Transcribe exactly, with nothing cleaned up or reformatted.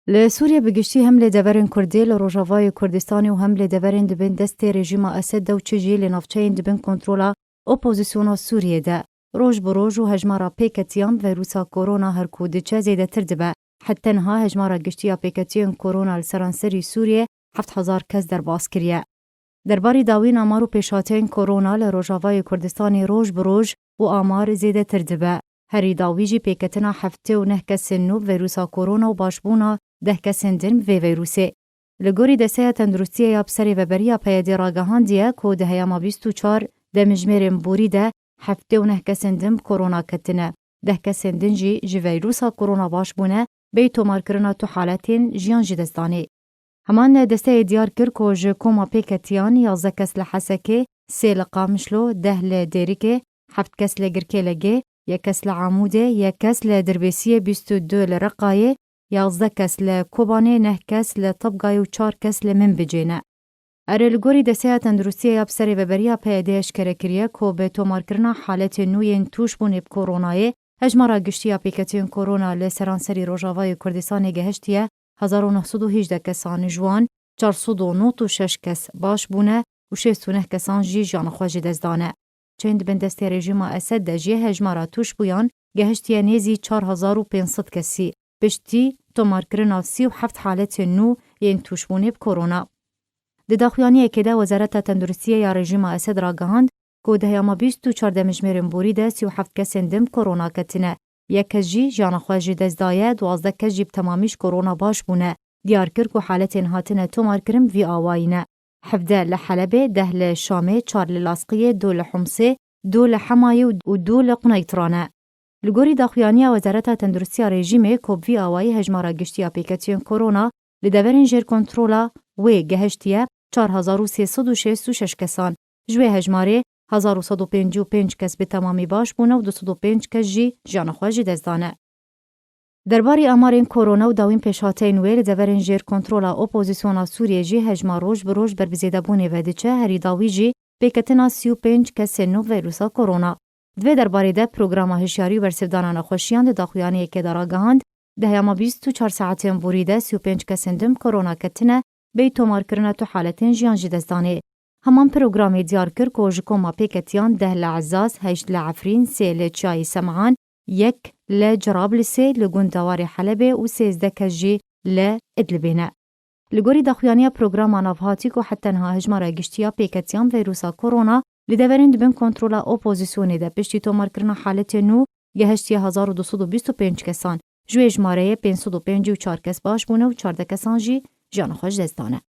Li Sûriye bi giştî hem li deverên Kurdê li Rojavayê Kurdistanê û hem li deverên di bin destê rejîma Esed de û çi jî li navçeyên di bin kontrola opozisyona Sûriyê de roj bi roj û hejmara pêketiyan vîrusa korona her ku diçe zêdetir dibe. Heta niha hejmara giştî ya pêketiyên korona li seranserî Sûriyê heft hezar kes derbas kiriye. Derbarî dawîn amar û pêşhateyên korona li Rojavayê Kurdistanê roj bi roj û amar zêdetir dibe. Herî dawî jî pêketina heftê û neh kesên nû bi vîrusa korona û başbûna deh kesên din bi vê vîrusê. Li gorî Desteya Tenduristiyê ya bi serê veberiya P Y D'ê ragihandiye ku di heyama bîst û çar demjimêrên borî de heftê û neh kesên din bi korona ketine. Deh kesên din jî ji vîrusa korona baş bûne, bêyî tomarkirina tu haletên jiyan ji dest danê. Heman desteyê diyar kir ku ji koma pêketiyan yazdeh kes li Hesekê, sê li Qamişlo, deh li Dêrikê, heft kes li Girkêlegê, yek kes li Amûdê, yek kes li Dirbêsiyê, bîst û du li Reqayê, yazdeh kes li Kobanê, neh kes li Tibgayê û çar kes li Minbicê ne. Erê, li gorî Desteya Tenduristiyê ya bi serê veberiya P Y D'ê eşkere kiriye ku bi tomarkirina haletên nû yên tûşbûnê bi koronayê, hejmara giştî ya pêketiyên korona li seranserî Rojavayê Kurdistanê gehiştiye hezar û neh sed û hejdeh kesan, ji wan çar sed û nod û şeş kes baş bûne û şêst û neh kesan jî jiyana xwe ji dest dane. Çend bin destê rejîma Esed de jî hejmara tûşbûyan gehiştiye nêzî çar hezar û pênc sed kesî, piştî tomarkirina sî û heft haletên nû yên tûşbûnê bi korona. Di daxuyaniyekê de Wezareta Tenduristiyê ya rejîma Esed ragihand ku di heyama bîst û çar demjimêrên borî de sî û heft kesên din bi korona ketine. Yek kes jî jiyana xwe ji dest daye, duwazdeh kes jî bi temamî ji korona baş bûne. Diyar kir ku haletên hatine tomarkirin bi vî awayî ne. Hevdeh li Helebê, deh li Şamê, çar li Lasqiyê, du li Humsê, du li Hemayê û, û du li Quneytra ne. Li gorî daxuyaniya Wezareta Tenduristiya rejîmê ku bi vî awayî hejmara giştî ya pêketiyên korona li deverên jêr kontrola wê gehiştiye çar hezar û sê sed û şêst û şeş kesan. Ji wê hejmarê hezar û sed û pêncî û pênc kes bi temamî baş bûne û du sed û pênc kes jî jiyana xwe ji dest dane. Derbarê amarên korona û dawîn pêşhateyên wê li deverên jêr kontrola opozisyona Sûriyê jî hejmar roj bi roj ber bi zêdebûnê ve diçe, herî dawî jî pêketina sî û pênc kesên nû vîrusa korona. Di vê derbarê de programa hişyarî û bersivdana nexweşiyan di daxuyaniyekê de ragihand, di heyama bîst û çar saetên borî de sî û pênc kesên din bi korona ketine, bêyî tomarkirina tu haletên jiyan ji dest danê. Heman programê diyar kir ku ji koma pêketiyan deh li Ezaz, heşt li Efrîn, sê li Çiyayê Semhan, yek li Cerablisê, li gund Dewarê Helebê û sêzdeh kes jî li Idlibê ne. Li gorî daxuyaniya programa navhatî ku heta niha hejmara giştî ya pêketiyan vîrusa korona li deverên di bin kontrola opozisyonê de piştî tomarkirina haletê nû gehiştiye hezar û du sed û bîst û pênc kesan. Ji wê jimareyê pênc sed û pêncî û çar kes baş bûne û çardeh kesan jî jiyana xwe ji dest dane.